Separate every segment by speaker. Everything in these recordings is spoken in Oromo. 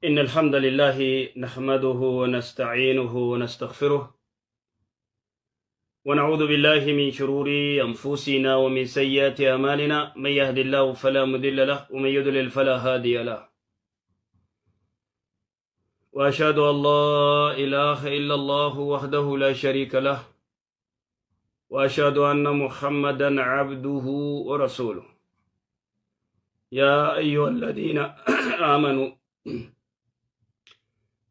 Speaker 1: إن الحمد لله نحمده ونستعينه ونستغفره، ونعوذ بالله من شرور أنفسنا ومن سيئات أعمالنا. من يهد الله فلا مضل له، ومن يضلل فلا هادي له. وأشهد أن لا إله إلا الله وحده لا شريك له، وأشهد أن محمدا عبده ورسوله. يا أيها الذين آمنوا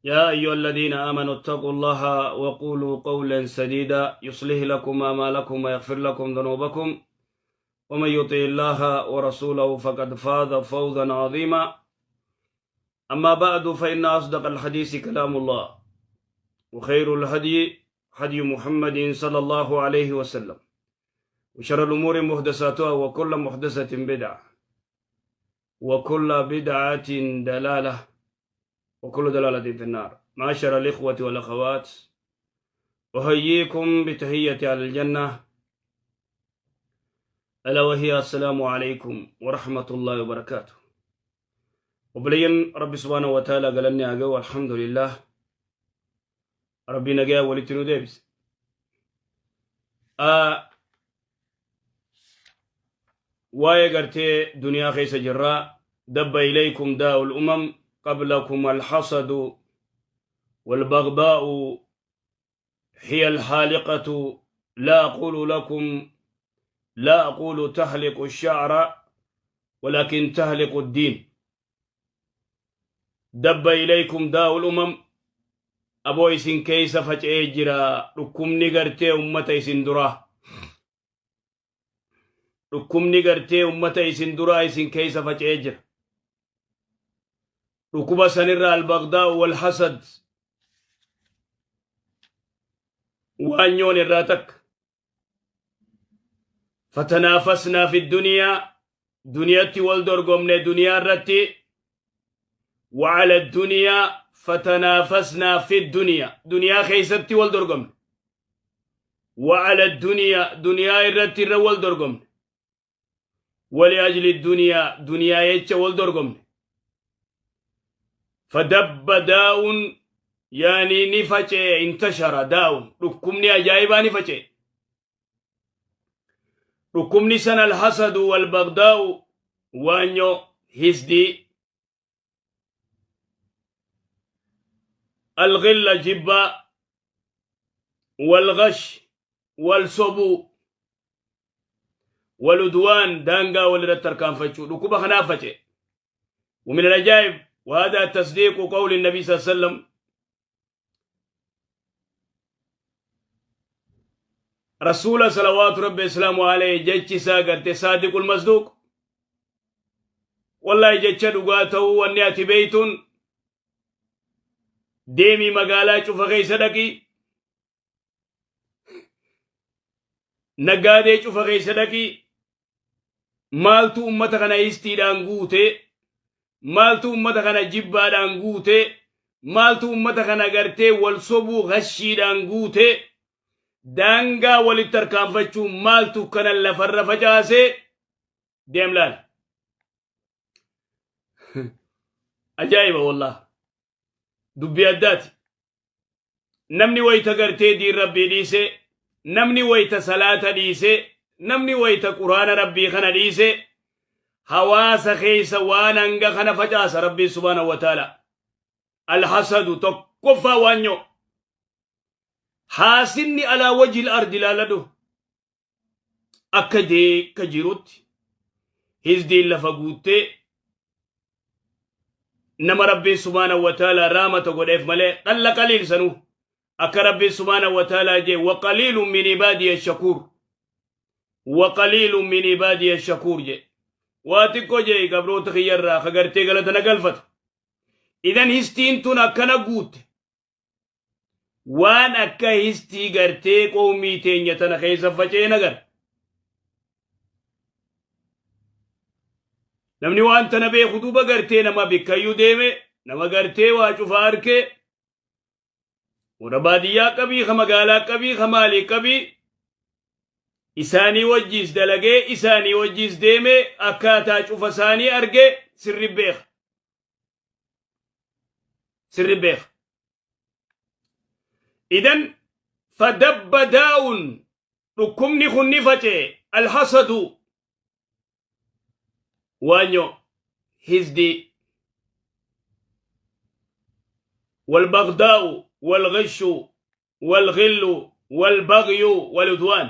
Speaker 1: يا أيها الذين آمنوا اتقوا الله وقولوا قولا سديدا، يصلح لكم أعمالكم ويغفر لكم ذنوبكم، ومن يطع الله ورسوله فقد فاز فوزا عظيما. أما بعد، فإن أصدق الحديث كلام الله، وخير الهدي هدي محمد صلى الله عليه وسلم، وشر الأمور محدثاتها، وكل محدثة بدعة، وكل بدعة دلالة، وكل دلالة في النار. معاشر الإخوة والأخوات، أحييكم بتحية أهل الجنة، ألا وهي السلام عليكم ورحمة الله وبركاته. Obboleeyyan، Rabbi سبحانه وتعالى galanni haa ga'u. الحمد لله، Rabbi nagaa walitti nu deebise. Waa'ee gartee duniyaa keessa jirraa. دب إليكم داء الأمم قبلكم، الحسد والبغضاء هي الحالقة. لا أقول لكم، لا أقول تحلق الشعر، ولكن تحلق الدين. دب إليكم داء الأمم، aboo isin keessa faca'ee jira dhukkubni gartee ummata isin duraa. Dhukkubni gartee ummata isin duraa isin keessa faca'ee jira. Dhukkuba sanirra البغضاء والحسد، waanyoon irraa takka. فتنافسنا في الدنيا، duniyatti wal dorgomne, duniyaa irratti. وعلى الدنيا، فتنافسنا في الدنيا، duniyaa keeysatti wal dorgomne. وعلى الدنيا، duniyaa irratti irra wal dorgomne. ولأجل الدنيا، duniyaa jecha wal dorgomne. فدب داء، يعني ni faca'e، انتشر داء، dhukkubni ajaa'ibaa ni faca'e. Dhukkubni sana الحسد والبغضاء، waanyoo, hisdii، الغل، jibbaa، والغش، wal sobuu، والعدوان، daangaa walirratti tarkaanfachuu. Dhukkuba kanaaf faca'e. ومن العجائب، وهذا تصديق قول النبي صلى الله عليه وسلم، رسول صلوات ربي وسلامه عليه jechi isaa garte صادق المصدوق. والله jecha dhugaa ta'uu wanni ati beeytuun, deemii magaalaa cufa keessa dhaqii, naggaadee cufa keessa dhaqii, maaltu ummata kana histiidhaan guute? Maaltu ummata kana jibbaadhaan guute? Maaltu ummata kana gartee wal sobuu, gashiidhaan guute? Daangaa walitti tarkaanfachuu maaltu kana lafarra facaase? Deem laal. Ajaa'iba wallah, dubbii addaati. Namni wayta gartee diin Rabbii dhiise, namni wayta salaata dhiise, namni wayta Quraana Rabbii kana dhiise, hawaasa keessa waan hanga kana facaasa Rabbii سبحانه وتعالى. الحسد tokkoffaa, waanyoo. Haasinni على وجه الأرض ilaaladhu, akka deeka jirutti hizdiin lafa guuttee, nama Rabbiin سبحانه وتعالى raamata godheef malee, قل قليل sanuu. Akka Rabbiin سبحانه وتعالى jee: وقليل من عبادي الشكور، وقليل من عبادي الشكور jee. Waa xiqqoo jee gabroota kiyyarraa ka gartee galata na galfata. Idan histiin tun akkana guutte. Waan akka histii gartee qoomii teenya tana keessa faca'ee nagar. Namni waan tana beeku duuba gartee nama bikkayyuu deeme, nama gartee waa cufa arkee, warra baadiyyaa qabii, ka magaalaa qabii, ka maalii qabii, isaanii wajjiis dalagee, isaanii wajjiis deeme, akkaataa cufa isaanii argee sirri beeka. Sirri beeka. Idan fadabba daa'un, dhukkubni kun ni faca'e. Alhasadu, waanyo, hisdii, walbagdaa'u, walghishu, walghillu, walbaghyu, waludwaan.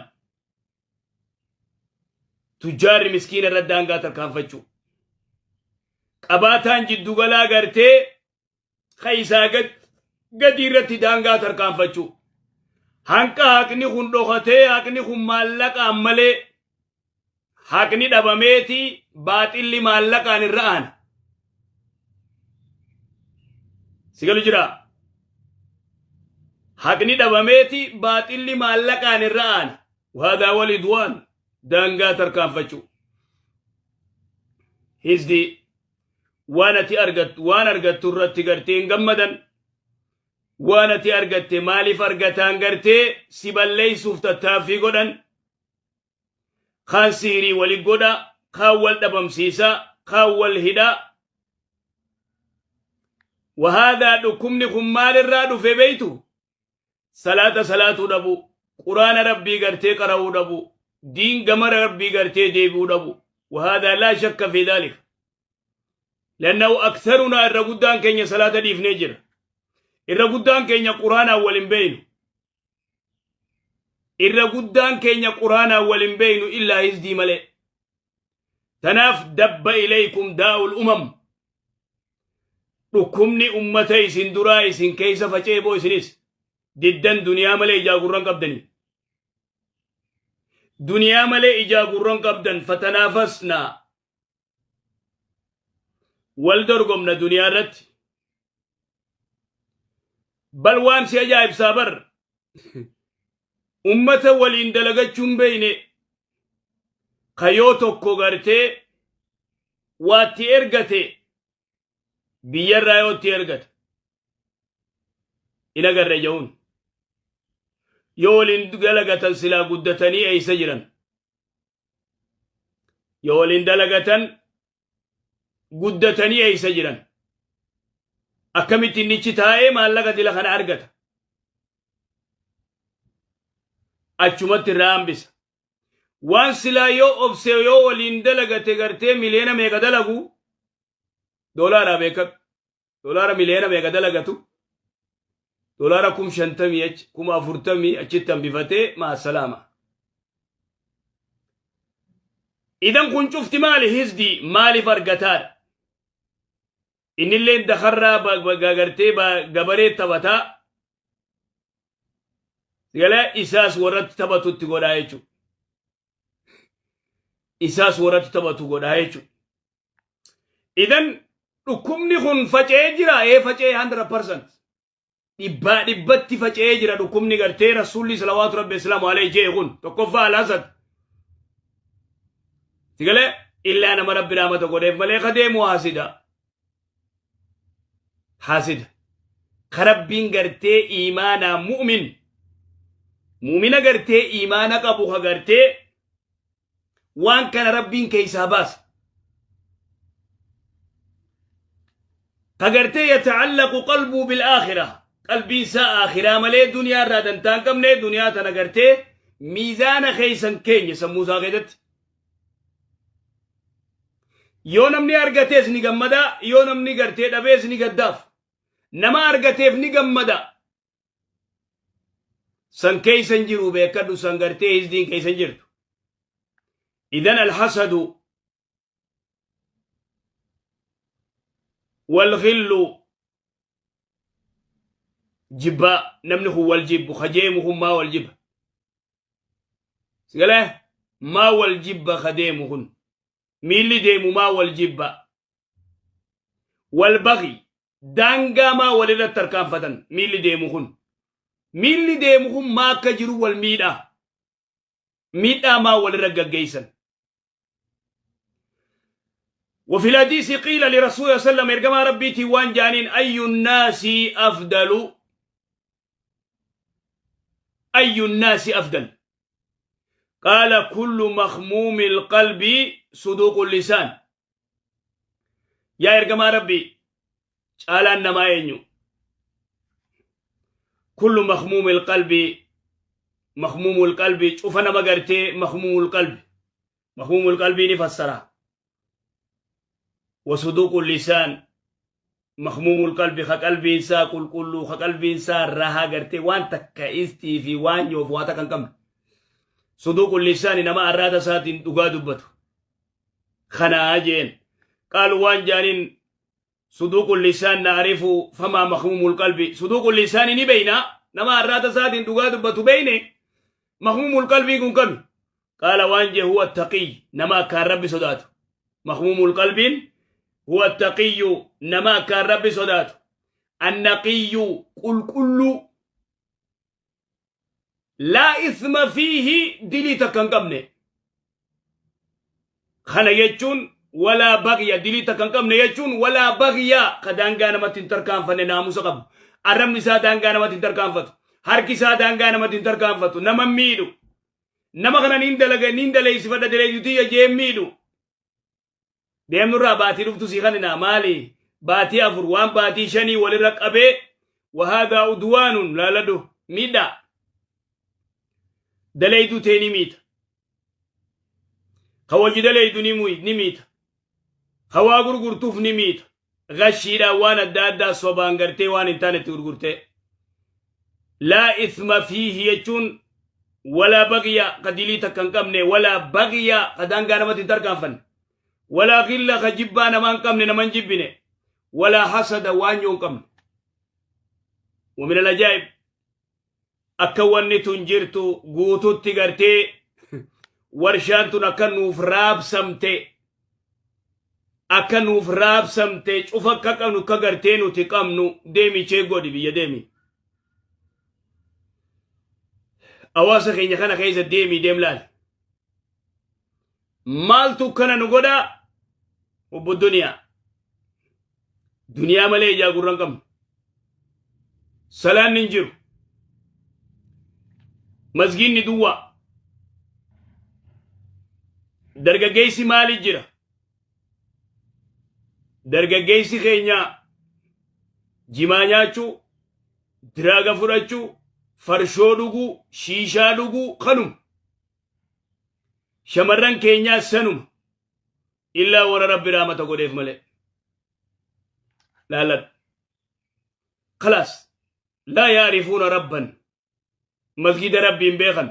Speaker 1: Tujjaarri miskiina irra daangaa tarkaanfachuu, qabaataan jiddugalaa gartee keessaa gadi irratti daangaa tarkaanfachuu. Hanqa haqni kun dhokatee, haqni kun maallaqaan malee, haqni dhabameeti, baaxilli maallaqaan irra aana. Sigalu jira. Haqni dhabameeti, baaxilli maallaqaan irra aana. وهذا والعدوان, daangaa tarkaanfachuu, hisdi. Waan ati argattu, waan argattu irratti gartee hin gammadan. Waan ati argatte maaliif argataan gartee si balleeysuuf tattaaffii godhan. Kaan siirii wali godha, kaan wal dhabamsiisa, kaan wal hidha. وهذا dhukkubni kun maalirraa dhufe beeytu? Salaata salaatuu dhabu, Quraana Rabbii gartee qara'uu dhabu, diin gama Rabbii gartee deebi'uu dhabu. وهذا لا شك في ذلك لأنه أكثرنا, irra guddaan keenya salaata dhiifnee jira. Irra guddaan keenya Quraanaan wal hin beeynu. Irra guddaan keenya Quraanaan wal hin beeynu, illaa hizdii malee. Tanaaf دب إليكم داء الأمم, dhukkubni ummata isin duraa isin keeysa faca'ee boo. Isinis diddan, duniyaa malee ijaa gurran qabdanii, duniyaa malee ijaa gurran qabdan. فتنافسنا, wal dorgomna duniyaa irratti. Bal waan si ajaa'ibsaa bar, ummata waliin dalagachuun beeyne, kayoo tokko gartee waatti ergate, biyyarraa yoo itti ergate in agarre ja'uun. Yoo waliin dalagatan silaa guddatanii eeysa jiran? Yoo waliin dalagatan guddatanii eeysa jiran? Akkamitti innichi taa'ee maallaqa dila kana argata, achumatti irraa hambisa? Waan silaa yoo obse, yoo waliin dalagate gartee miliyoona meeqa dalagu, doolaaraa beekadhu, doolaara miliyoona meeqa dalagatu, doolaara 50,000 achi, 40,000 achitti hambifatee مع السلامة. Idan kun cufti maali? Hisdii. Maaliif argataadha? Innilleen dakarraa gartee gabaree taphataa galee isaas warratti taphatutti godhaa jechuudha. Isaas warratti taphatu godhaa jechuudha. Idan dhukkubni kun faca'ee jira, ee faca'ee, 100%. Dhibbaa dhibbatti faca'ee jira dhukkubni gartee Rasuulli صلوات ربي وسلامه عليه jee kun. Tokkoffaa الحسد. Sigalee illaa nama Rabbi rahmata godheef malee ka deemu haasida. Haasida. Ka Rabbiin gartee iimaanaa mu'min. Mu'mina gartee iimaana qabu ka gartee waan kana Rabbiin keessaa baasa. Ka gartee يتعلق قلبه بالآخرة. Qalbiin isaa aakhiraa malee duniyaa irraa dantaa hin qabne, duniyaa tana gartee miizaana keeysan keenya sammuu isaa keessatti. Yoo namni argatees ni gammada, yoo namni gartee dhabees ni gaddaaf. Nama argateef ni gammada. San keeysan jiru beekadhu, san gartee hizdiin keeysan jirtu. إذن الحسد والغل, jibbaa, namni kun wal jibbu kajeemu kun maa wal jibba? Sigalee maa wal jibba kadeemu kun? Miilli deemu maa wal jibba? والبغي, daangaa maa walirratti tarkaanfatan miilli deemu kun? Miilli deemu kun maa akka jiru wal miidhaa? Miidhaa maa walirra gaggeessan? وفي الحديث قيل لرسول الله صلى الله عليه وسلم, إرجما ربيتي وان جانين: أي الناس أفضل؟ أي الناس أفضل؟ قال: كل مخموم القلب صدوق اللسان. Yaa ergamaa Rabbii, caalaan namaa eenyu? Kullu makhmuumil qalbii, makhmuumul qalbii, cufa nama gartee makhmuumul qalbi, makhmuumul qalbii ni fassara. Wasuduuqul lisaan, makhmuumul qalbi ka qalbiin isaa qulqulluu, ka qalbiin isaa rahaa gartee waan takka istii fi waan yoof waa takka hin qabne. Suduuqul lisaani nama arraata isaatiin dhugaa dubbatu. Kanaa jeen. Qaalu waan jaaniin, suduuqul lisaan na'arifu, famaa makhmuumul qalbi? Suduuqul lisaani ni beeyna, nama arraata isaatiin dhugaa dubbatu beeyne, makhmuumul qalbii kun kami? Qaala waan jee, huwa taqiy, nama akkaan Rabbi sodaatu. Makhmuumul qalbiin huwa taqiyyu, nama akkaan Rabbi sodaatu, annaqiyyu, qulqulluu, laa isma fiihi, dilii takka hin qabne. Kana jechuun walaa bagya, dilii takka hin qabne jechuun walaa bagya, ka daangaa namatti hin tarkaanfanne, naamusa qabu, arrabni isaa daangaa namatti hin tarkaanfatu, harki isaa daangaa namatti hin tarkaanfatu, nama miidhu, nama kana niin dalaga, niin daleessifadha, daleessitiyya jee miidhu. Deemnurraa baatii dhuftu sii kanina maali, baatii 4 waan baatii 5 walirra qabee, wahaadaa udwaanun laaladhu, miidhaa daleeydu tee ni miita, ka wajji daleeydu ni miita, ka waa gurgurtuuf ni miita, gashiidhaan waan adda addaa sobaan gartee waan hin taane itti gurgurtee. Laa isma fiihi jechuun walaa baqiya, ka dilii takka hin qabne, walaa baqiya, ka daangaa namatti hin tarkaanfanne, walaa qilla, ka jibbaa namaa hin qabne, nama hin jibbine, walaa hasada, waan yoo hin qabne. ومن الأجائب akka wanni tun jirtu guututti gartee warshaan tun akka nuuf raabsamte, akka nuuf raabsamte, cufa akka qabnu, akka gartee nuti qabnu. Deemi, chee godhi, biyya deemi, hawaasa keenya kana keessa deemi, deem laali. Maaltu kana nu godha? Obbo duniyaa, duniyaa malee ijaa gurra hin qabnu. Salaanni hin jiru, masgiinni duwwaa. Dargaggeessi maali jira? Dargaggeessi keenya jimaa nyaachuu, diraaga fudhachuu, farshoo dhuguu, shiishaa dhuguu, kanuma. Shamarran keenyaa sanuma, illaa warra Rabbi raamata godheef malee. Laaladhu, khalaas, laa yaarifuuna rabban, masgida Rabbiin beekan,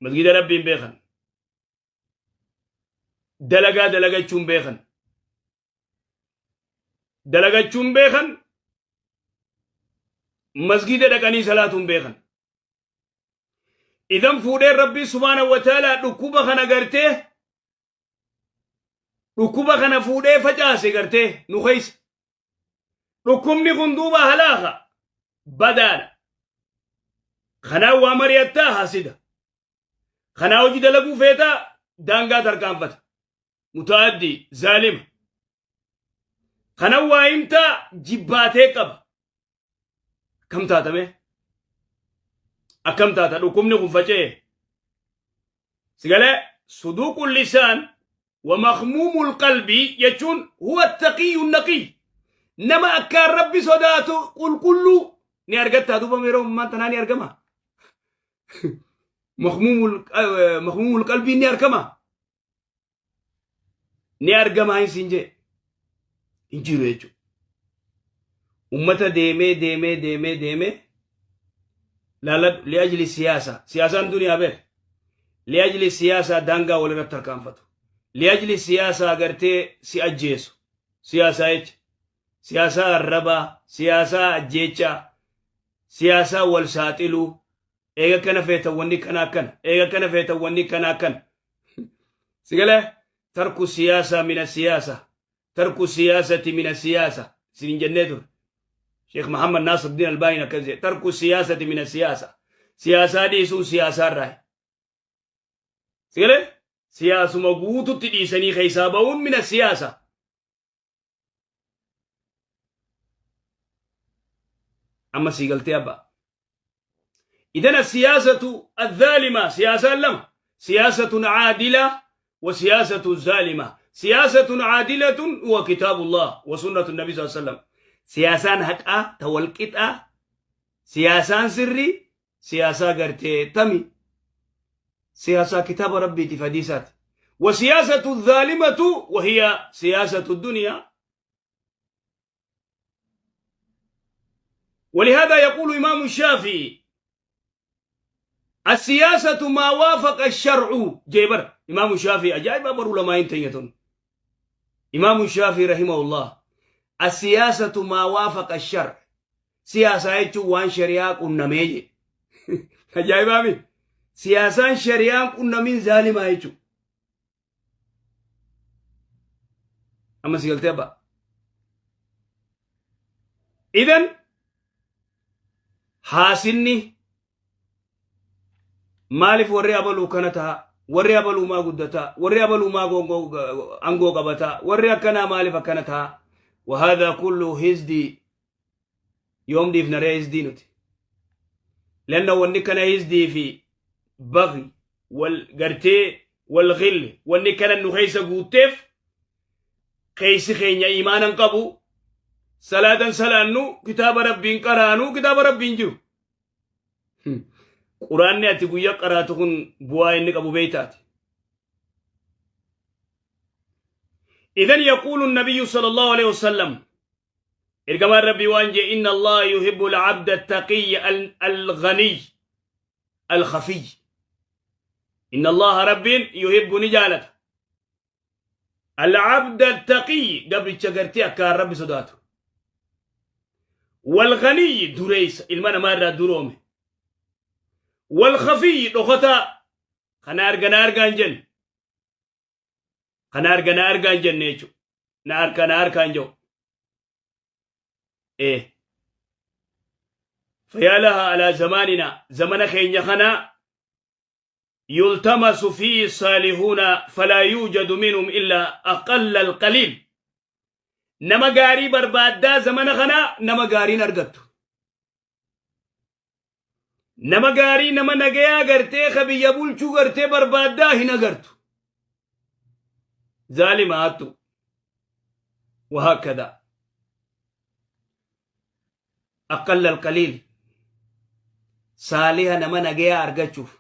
Speaker 1: masgida Rabbiin beekan, dalagaa dalagachuun beekan, dalagachuun beekan, masgida dhaqanii salaatuun beekan. Idan fuudhee Rabbii subhaanahu wa ta'ala dhukkuba kana gartee, dhukkuba kana fuudhee facaase gartee nu keessa. Dhukkubni kun duuba halaaka badaadha. Kanaa waa mari'attaa, hasida. Kanaa hojii dalaguu feetaa, daangaa tarkaanfata, mutaaddi, zaalima. Kana waa himtaa, jibbaatee qaba. Akkam taatame? Akkam taata dhukkubni kun faca'e? Sigalee, suduuqul lisaan wa makhmuumul qalbii jechuun huwa taqiyyu naqiy, nama akkaan Rabbi sodaatu, qulqulluu ni argattaa. Duuba yeroo ammaa tanaa ni argama. Makhmuumul qalbii ni argama, ni argama hin siin jee, hin jiru jechuudha. Ummata deemee deemee deemee deemee laaladhu, li'ajli siyaasa, siyaasaan duniyaa beer, li'ajli siyaasaa daangaa walirratti tarkaanfatu, li'ajli siyaasaa gartee si ajjeesu, siyaasaa jecha, siyaasaa arrabaa, siyaasaa ajjeechaa, siyaasaa wal saaxiluu. Eega kana feetan wanni kana akkana, eega kana feetan wanni kana akkana. Sigalee, tarku siyaasaa mina siyaasa, tarku siyaasati mina siyaasa isin jennee ture. Sheekh Muhammad Nasruddin Albaaniin akkas jedhe: tarku siyaasati mina siyaasa, siyaasaa dhiisuun siyaasaa irraa. Sigalee, siyaasuma guututti dhiisanii keessaa ba'uun mina siyaasa. Amma sii galtee abbaa? Idan asiyaasatu azzaalima, siyaasaan lama: siyaasatun caadila wa siyaasatun zaalima. Siyaasatun caadilatun huwa kitaabullah wa sunnatu nabi saa sallam. Siyaasaan haqaa ta walqixaa. Siyaasaan sirrii siyaasaa gartee tami? Siyaasaa kitaaba Rabbiitiif hadiisaati. Wasiyaasatu dhaalimatu wahiya siyaasatu duniyaa. ولهذا يقول إمام الشافعي: السياسة ما وافق الشرع. جيبر إمام الشافعي أجايب أبر لما ينتهيتون. إمام الشافعي رحمه الله: السياسة ما وافق الشرع. سياسة jechuun waan shari'aa qunnamee je. Ajaa'ibaami. Siyaasaan shari'aan qunnamin zaalimaa jechuudha. Amma si galtee abbaa. Idan haasinni maaliif warri abaluu kana ta'a? Warri abaluu maa guddataa? Warri abaluu maa aangoo qabataa? Warri akkanaa maaliif akkana ta'a? وهذا كله hizdi. Yoom dhiifna ree hizdii nuti? لأنه wanni kana hizdii fi baghi wal gartee wal ghilli wanni kana nu keessa guutteef, keeysi keenya imaanan qabu, salaatan salaannu, kitaaba Rabbiin qaraanu, kitaaba Rabbiin jiru. Quraanni ati guyyaa qaraatu kun bu'aa inni qabu beeytaati. إذن يقول النبي صلى الله عليه وسلم، إرجمان ربي وانجي: إن الله يحب العبد التقي الغني الخفي. إن الله رب يحب ni jaalata العبد التقي قبل شجرتي أكار ربي صداته، والغني dureessa ilma namaa duroome، والخفي dhokataa kana argana argaan jenne, kana argana argaan jenne jechuudha. Na arka na arkaan jiru. إيه فيا لها على زماننا، زمن خين خنا يلتمس فيه الصالحون فلا يوجد منهم إلا أقل القليل. Nama gaarii barbaaddaa zamana kana nama gaariin argattu. Nama gaarii, nama nagayaa gartee ka biyya bulchuu gartee barbaaddaa hin agartu. Zaalima hattu وهكذا أقل القليل saaliha nama nagayaa argachuuf.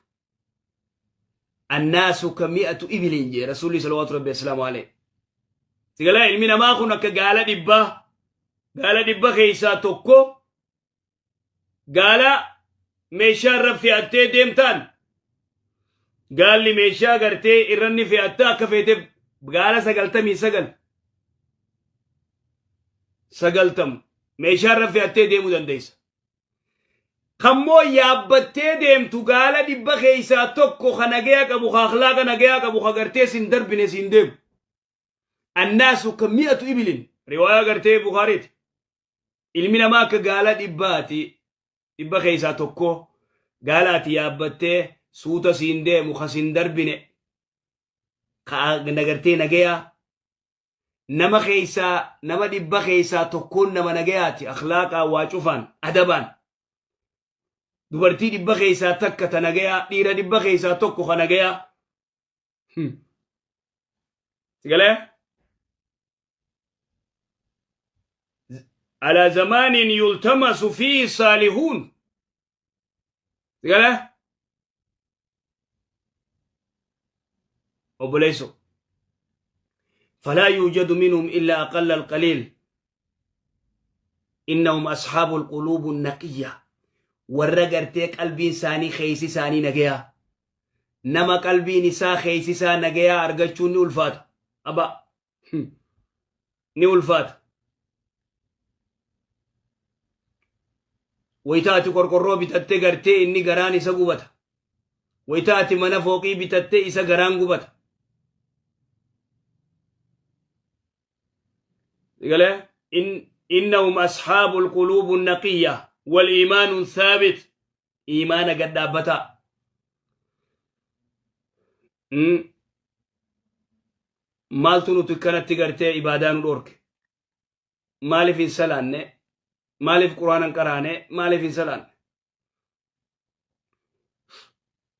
Speaker 1: الناس كمئة إبل jee rasuulli صلوات ربي وسلامه عليه. Sigalaa ilmi namaa kun akka gaala 100, gaala 100 keessaa tokko, gaala meeshaa irra fe'attee deemtaan, gaalli meeshaa gartee irranni fe'attee akka feete gaala 99 90 meeshaa irra fe'attee deemuu dandeessa. Kammoo yaabbattee deemtu gaala 100 keessaa tokko ka nagayaa qabu, ka akhlaaqa nagayaa qabu, ka gartee sin darbine sin deemu. الناس كمئة إبل riwaayaa gartee Bukaariiti. Ilmi namaa akka gaala 100ti, 100 keessaa tokko gaala ati yaabbattee suuta siin deemu, ka sin darbine, ka nagartee nagayaa nama keessaa, nama 100 keessaa tokkoon nama nagayaati, akhlaaqaa waa cufaan adabaan. Dubartii 100 keessaa takka ta nagayaa, dhiira 100 keessaa tokko ka nagayaa. Sigalee? على زمان يلتمس فيه الصالحون. Sigalee? Obboleesso. فلا يوجد منهم إلا أقل القليل. إنهم أصحاب القلوب النقية. Warra gartee qalbiin isaanii keeysi isaanii nagayaa. Nama qalbiin isaa keeysi isaa nagayaa argachuun ni ulfaata. Aba. Ni ulfaata. Wayita ati qorqorroo bitattee gartee inni garaan isa gubata. Wayita ati mana fooqii bitattee isa garaan gubata. Galee إنهم أصحاب القلوب النقية والإيمان الثابت، إيمان قد دابتا. Maaltu nuti kanatti gartee ibaadaa nu dhorke? Maaliif hin salaanne? Maaliif Quraana hin qaraane? Maaliif hin salaanne?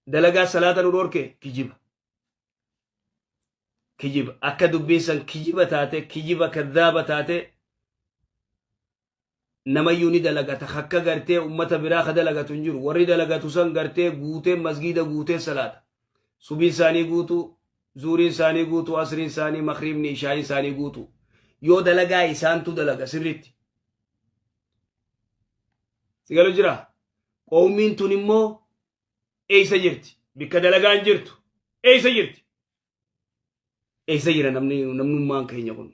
Speaker 1: Dalagaa salaata nu dhorke? Kijiba. Kijiba. Akka dubbiin san kijiba taate, kijiba kadhaaba taate. Namayyuu ni dalagata akka gartee ummata biraa ka dalagatu hin jiru. Warri dalagatu san gartee guutee masgiida guutee salaata. Subiin isaanii guutuu, zuuriin isaanii guutuu, asriin isaanii, makriibni, ishaa'iin isaanii guutuu. Yoo dalagaa isaantu dalaga sirriitti. Si galu jira? Qoomiin tun immoo eessa jirti? Bikka dalagaan jirtu eessa jirti? Eessa jira namni namnummaan keenya kun?